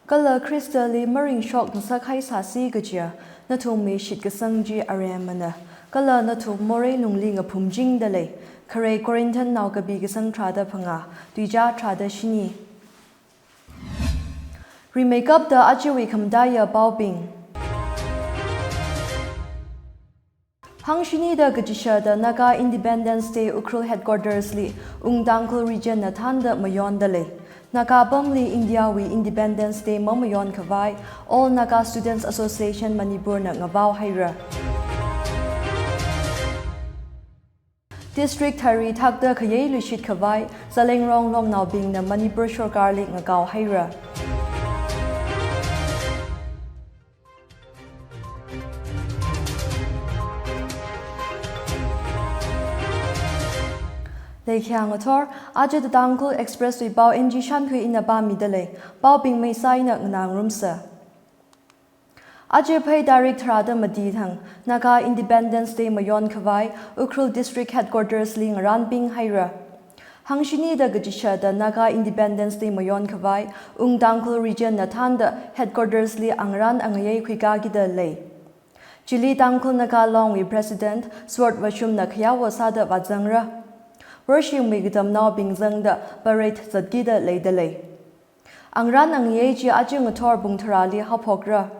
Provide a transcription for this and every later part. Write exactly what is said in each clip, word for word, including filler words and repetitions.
Kala Khristali maringshok ngasak haisāsi kajiya, nathumwui shitkasang chi aremana. Kala nathum morei lungli ngaphumchingda lei. Khare Corinthian nao kapi kasang tharāda phangā, tuizā tharāda shini. Rimeikapta ajawui khamataiya paobing. Hangshinida kachishāda Naga Independence Day Ukhrul Headquarters li Ung Tangkhul Region na thānda mayonda lei. Naga apamli India wui Independence Day mamayon khavai All Naga Students Association Manipur na ngavao haira. District thari thakta khayei luishit khavai Zeliangrong longnaobingna Manipur sorkarli ngakao haira. Leikhayang athor, aja The Tangkhul Express wui pao N G Shanthui ina pāmida lei, paobing meisa ina nganā ngarumsa. Aja Phei tarik tharāda mati thang, Naga Independence Day mayon khavai Ukhrul District Headquarters li ngarānping haira. Hangshinida kachishāda Naga Independence Day mayon khavai Ung Tangkhul Region na thānda Headquarters li angarān angayei khuikakida lei. Chili Tangkhul Naga Long wui President Sword Vashum na khayāwo sāda vāzangra. Worshimwui katamnaobing zangda parade zatkida leida lei. Angarān angayei chi aja ngathor pung tharāli haophokra.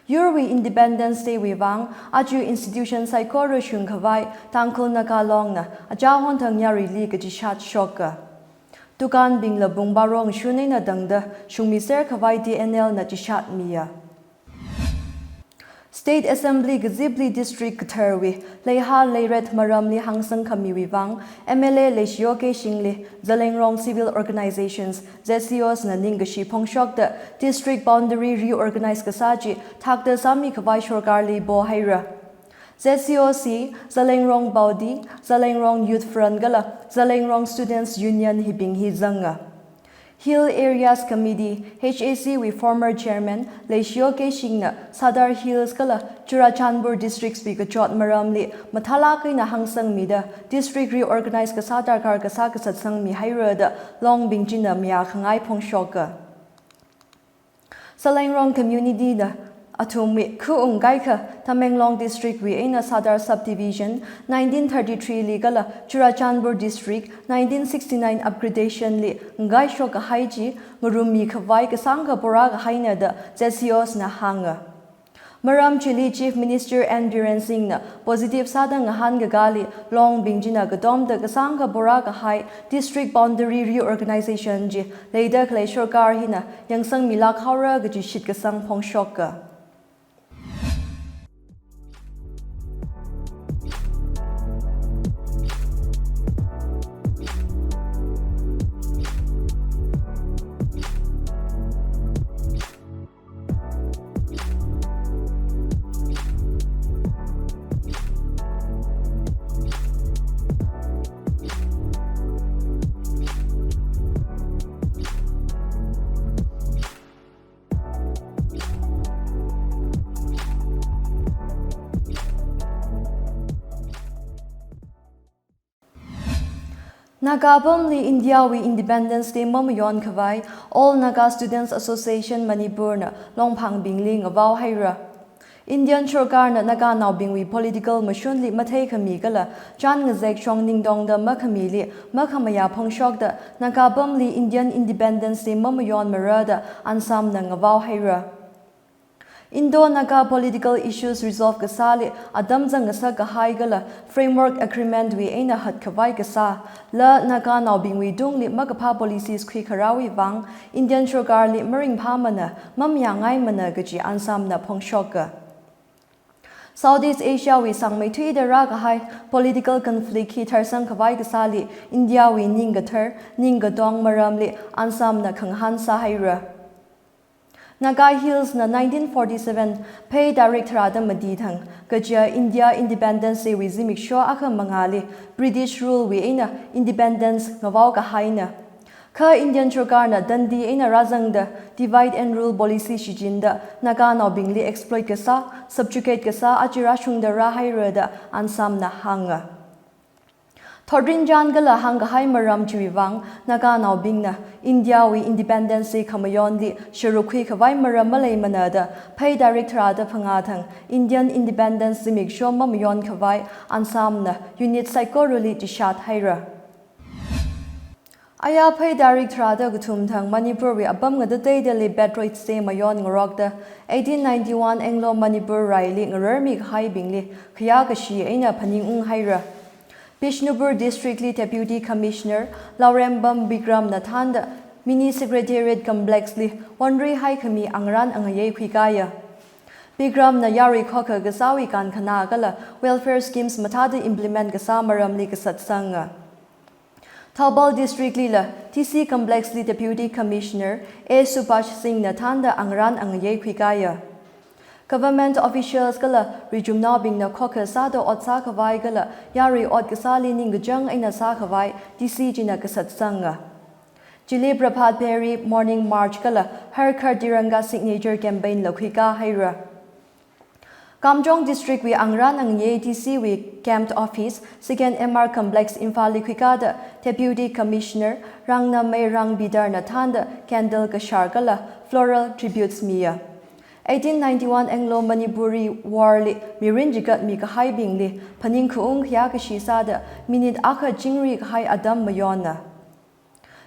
Yurwui Independence Day wui vang, aja institution saikora shung khavai Tangkhul Naga Long na achahon thang yaruili kachishat shoka. Dukanbingla pung baro ngashun eina tangda shungmiser khavai T N L na chishatmiya. State Assembly kazipli district katharwui leiha leiret maramli hāngsang khamiwui vang, M L A Leishiyo Keishingli Zeliangrong Civil Organizations, Z C Os na ningkashi phongshokda district boundary reorganize kasā chi thakta sāmi khavai sorkarli po haira. Z C Os hi Zeliangrong Paodi, Zeliangrong Youth Front kala Zeliangrong Students Union hibing hi zanga. Hill Areas Committee, H A C wui former chairman Leishiyo Keishing na Sadar Hills kala Churachandpur districts wui kachot maramli mathālāk eina hāngsangmida district reorganize kasā darkar kasā kasatsangmi haira da longbing china mayā khangai phongshoka. Zeliangrong community na athumwui khu ungkaikha Tamenglong district wui eina Sadar Subdivision nineteen thirty-three li kala Churachandpur district nineteen sixty-nine upgradation li ngaishok kahai chi ngarummi khavai kasāngkha pora kahaina da Z C Os na hānga. Maram chili Chief Minister N Biren Singh na positive sāda ngahānkakāli longbing china katomda kasāngkha pora kahai district boundary reorganization chi leida khalei sorkar hina yangsangmilāk haora kaji shitkasang phongshoka. Naga apamli India wui Independence Day mamayon khavai All Naga Students Association Manipur na longphangbingli ngavao haira. Indian sorkarna Naganaobingwui political mashunli matheikhami kala chān ngazek shong ningtongda makhamili makhamayā phongshokda Naga apamli Indian Independence Day mamayonmara da ANSAM na ngavao haira. Indo-Naga political issues resolve kasāli atam zangngasak kahai kala Framework Agreement wui eina hatkhavai kasā, la Naganaobingwui tungli makaphā policies khuikharāwui vang Indian sorkarli maringphāmana, mamayāngaimana kaji ANSAM na phongshoka. Southeast Asia wui sāngmeithuida rākahai political conflict hi tharsang khavai kasāli India wui ningkathar, ningkatong maramli ANSAM na khangahān sāhaira. Naga Hills na nineteen forty-seven Phei tarik tharāda mati thang, kaja India Independence Day wui zimiksho akha mangāli British rule wui eina independence ngavao kahaina. Kha Indian sorkarna tandi eina rāzangda divide and rule policy shichinda Naganaobingli exploit kasā, subjugate kasā aja rāshungda rāhaira da ANSAM na hānga. Thotrinchān kala hāngkahai maram chiwui vang Naganaobingna Indiawui Independence Day khamayonli sharuk khuikhavai maram maleimana da phei tarik tharāda phangā thang Indian Independence Zimiksho mamayonkhavai ANSAM na unit saikorali chishat haira. Aya phei tarik tharāda kathum thang Manipurwui apam ngatateidali Patriots Day mayon ngarokta eighteen ninety-one Anglo-Manipur raili ngararmi kahaibingli khayākashi eina phaningung haira. Bishnupur District li Deputy Commissioner Laurembam Bikram na thānda Mini Secretariat Complex li wonrihaikhami angarān angayei khuikāya. Bikram na yarui khokha kasāwui kankhanā kala welfare schemes mathāda implement kasā maramli kasatsanga. Thoubal District lila T C Complex li Deputy Commissioner A Subhash Singh na thānda angarān angayei khuikāya. Government officials kala richumnaobingna khokha sāda ot sākhavai kala yarui ot kasāli ningkachāng eina sākhavai T C china kasatsanga. Chili Prabhat Pheri Morning March kala Har Ghar Tiranga Signature Campaign la khuikā haira. Kamjong District wui angarān angayei T C wui Camp Office, Second M R Complex Imphal li khuikāda Deputy Commissioner Rangnamei Rangbidar na thānda candle kashar kala floral tributes miya. Eighteen ninety-one Anglo-Manipuri War li mirin chigatmi kahaibingli phaningkhaung khayākashi sāda minute akha chingri kahai atam mayonna.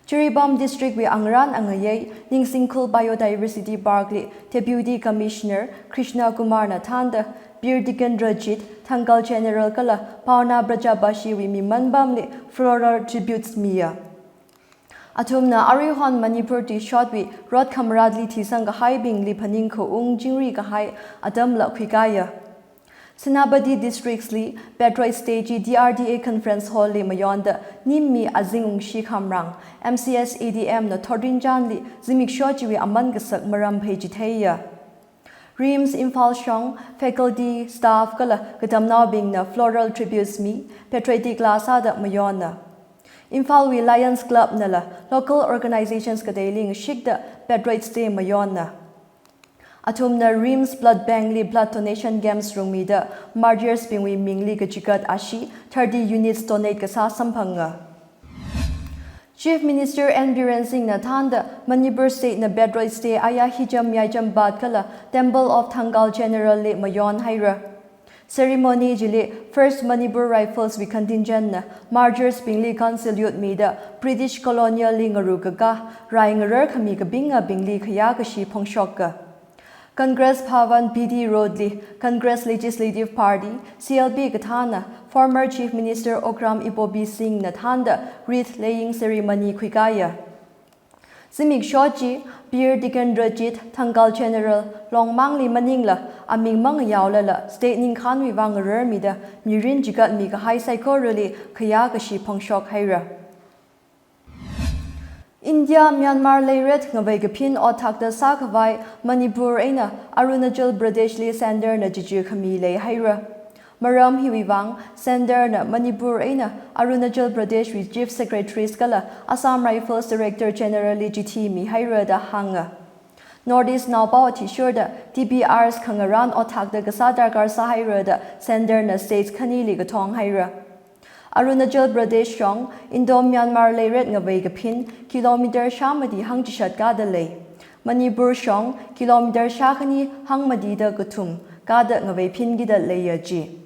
Jiribam District wui angarān angayei Ningsingkhul Biodiversity Park li Deputy Commissioner Krishna Kumar na thānda Bir Tikendrajit, Thangal General kala Paona Brajabashi wui miman pamli floral tributes miya. Athumna aruihon Manipur tuishotwui rot khamaratli thisang kahaibingli phaningkhaung chingri kahai atamla khuikāya. Senapati Districts li Patriots Day chi D R D A Conference Hall li mayonda Nimmi Azing Ungshi Khamrang, M C S A D M na thotrinchānli zimiksho chiwui aman kasak maram phei chitheiya. RIMS Imphal shong faculty, staff kala katamnaobingna floral tributes mi, patriotic la sāda mayonna. Imphal wui Lions Club nala local organizations kateili ngashikda Patriots Day mayonna. Athumna RIMS Blood Bank li blood donation camps rungmida martyrs bingwui mingli kachigat ashee thirty units donate kasā samphanga. Chief Minister N Biren Singh na thānda Manipur State na Patriots Day aya hicham yaichampat kala Temple of Thangal General li mayon haira. Ceremony chili First Manipur Rifles wui contingent na martyrs bingli gun salute mida British colonial li ngarukaka rai ngararkhami kapinga bingli khayākashi phongshoka. Congress Bhavan B D Road li Congress Legislative Party, C L P kathāna former Chief Minister Okram Ibobi Singh na thānda wreath laying ceremony khuikāya. Zimiksho chi Bir Tikendrajit, Thangal General, Longmangli maningla aming mangayaolala state ningkhānwui vang ngararmida mirin chigatmi kahai saikorali khayākashi phongshok haira. India Myanmar leiret ngavei kaphin othakta sākhavai Manipur eina Arunachal Pradesh li Centre na chichi khami leihaira. Maram hiwui vang Centre na Manipur eina Arunachal Pradesh wui Chief Secretaries kala Assam Rifles Director General li chithi mihaira da hānga. North East naopao athishurda T P Rs khangarān othakta kasā darkar sāhaira da Centre na states khanili kathong haira. Arunachal Pradesh shong Indo-Myanmar leiret ngavei kaphin kilometer shāmati hangchishat kada lei. Manipur shong kilometer shākhani hangmatida kathum kada ngavei phinkida leiya ji.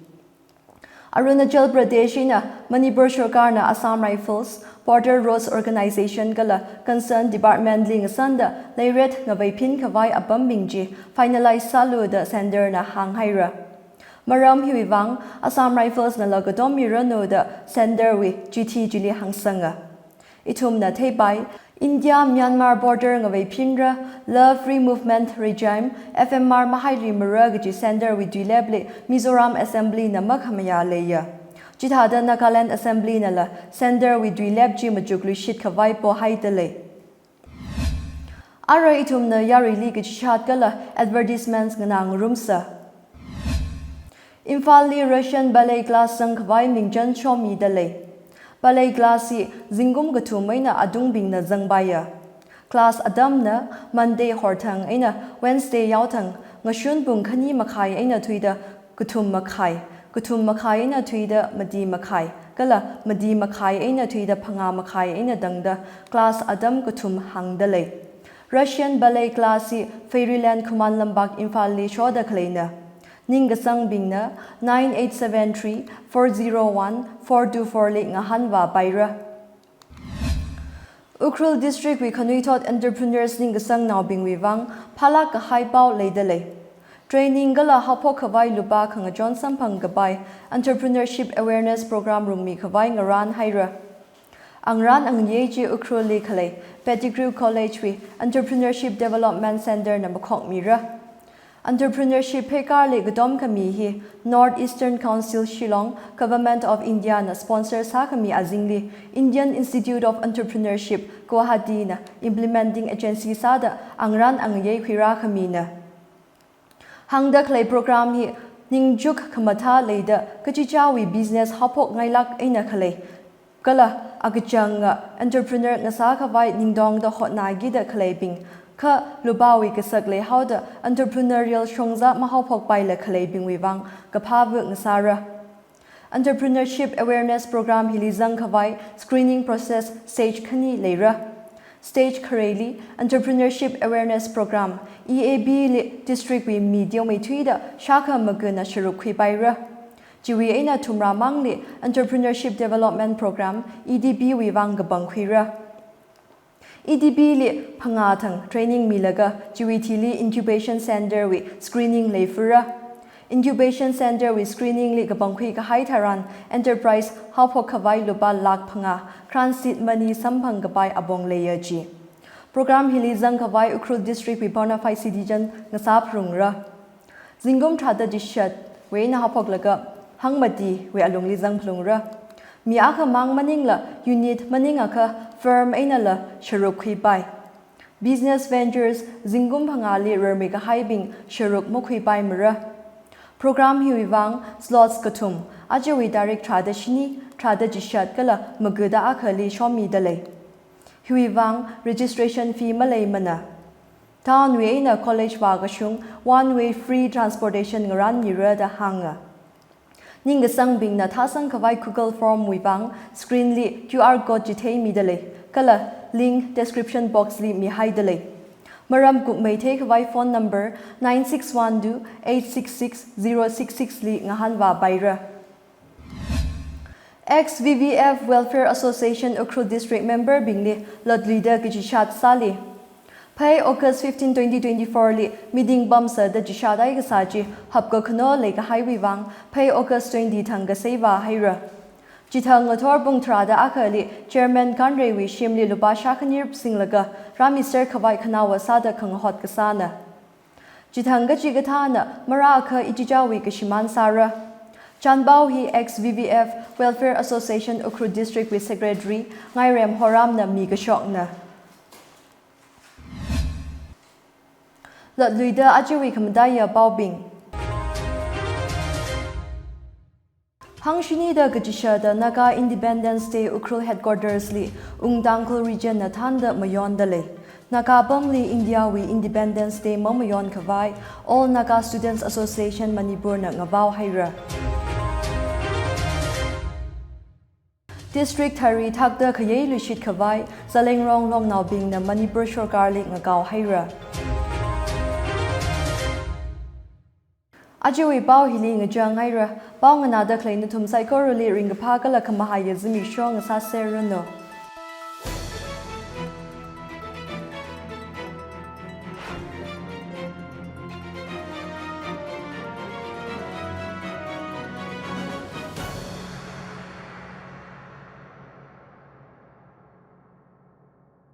Arunachal Pradesh eina Manipur Sarkar na Assam Rifles, Border Roads Organisation kala concerned department li ngasanda leiret ngavei phinkhavai apambing chi finalize sālu da Centre na hānghaira. Maram hiwui vang Assam Rifles nala katom miranu da Centre wui chithi chili hāngsanga. Ithumna theipai, India Myanmar border ngavei phinra, la Free Movement Regime, F M R mahaili mara kaji Centre wui tuilepli Mizoram Assembly na makhamayā leiya. Chithāda Nagaland Assembly nala Centre wui tuilep chi machukluishit khavai pohaida lei. Ara ithumna yaruili kachichat kala advertisements nganā ngarumsa. Imphal li Russian ballet class zangkhavai mingchan shomida lei. Ballet class hi zingkum kathum eina atungbingna zangpaiya. Class atamna Monday horthang eina Wednesday yaothang ngashun pung khani makhai eina thuida kathum makhai, kathum makhai eina thuida mati makhai, kala mati makhai eina thuida phangā makhai eina tangda class atam kathum hāngda lei. Russian ballet class hi Fairyland Khuman Lampak Imphalli shoda khaleina. Ningkasangbingna nine eight seven three four zero one four two four li ngahānvāpaira. Ukhrul District wui khanuithot entrepreneurs ningkasangnaobingwui vang phālāk kahai pao leida lei. Training kala haophok khavai lupā khangachon samphang kapai Entrepreneurship Awareness Program rungmi khavai ngarān haira. Angarān angayei chi Ukhrulli khalei Pettigrew College wui Entrepreneurship Development Center na makhokmira. Entrepreneurship pheikārli katom khami hi North Eastern Council Shillong, Government of India na sponsor sākhami azingli Indian Institute of Entrepreneurship, Guwahati na implementing agency sāda angarān angayei khuirākhamina. Hāngda khalei program hi ningchuk khamathā leida kachichāwui business haophok ngailāk eina khalei, kala akachanga entrepreneur ngasā khavai ningtongda hotnākida khaleibing, kha lupāwui kasak leihaoda entrepreneurial shongza mahaophokpaila khaleibingwui vang kaphāva ngasāra. Entrepreneurship Awareness Program hili zang khavai screening process stage khani leira. Stage khareili Entrepreneurship Awareness Program, E A B li district wui mi teomeithuida shākha magana sharuk khuipaira. Chiwui eina thumrā mangli Entrepreneurship Development Program, E D B wui vang kapangkhuira. E D B li phangā thang training milaga chiwui thili Incubation Center wui screening leifura. Incubation Center wui screening li kapangkhui kahai tharan enterprise haophok khavai lupā lakh phangā grant seed money samphang kapai apong leiya ji. Program hili zang khavai Ukhrul District wui bona fide citizen ngasāphalungra. Zingkum tharāda chishatwui eina haophoklaga hangmatiwui alungli zangphalungra. Mi akhamang maningla unit maningakha firm einala sharuk khuipai. Business ventures zingkum phangāli rarmi kahaibing sharuk makhuipaimara. Program hiwui vang slots kathum, ajawui tarik tharāda shini, tharāda chishat kala magada akhali shomida lei. Hiwui vang registration fee maleimana. Town wui eina college vākashung one way free transportation ngarānmira da hānga. Ningkasangbingna thāsang khavai Google Form wui vang screen li Q R code chitheimida lei, kala link description box li mihaida lei. Maram kupmei theikhavai phone number nine six one two eight six six zero six six li ngahānvāpaira. Ex V V F Welfare Association Ukhrul District member bingli lotluida kachishat sāli. Phei August fifteen, twenty twenty-four li meeting pamsāda chishat aikasā chi hapkakhano leikahaiwui vang phei August twenty thang kasei vāhaira. Chithang ngathor pung tharāda akhali Chairman Kanreiwui shimli lupā shākhani rupsinglaga rāmiser khavai khanaowa sāda khangahot kasāna. Chithang kachikathāna marākha ichichāwui kashimān sāra. Chānpao hi ex V V F Welfare Association Ukhrul District wui Secretary Ngairem Horamna mikashokna. Lotluida ajawui khamataiya paobing. Hangshini da kachishada Naga Independence Day Ukhrul Headquarters li Ung Tangkhul Region na thānda mayonda lei. Naga apamli India wui Independence Day mamayon khavai All Naga Students Association Manipur na ngapao haira. District thari thakda khayei luishit khavai Zeliangrong longnaobingna Manipur sorkarli ngakao haira. Ajawui pao hili ngachang haira, pao nganāda khalei nathum saikorali ringkaphā kala khamahaiya zimiksho ngasāserranu.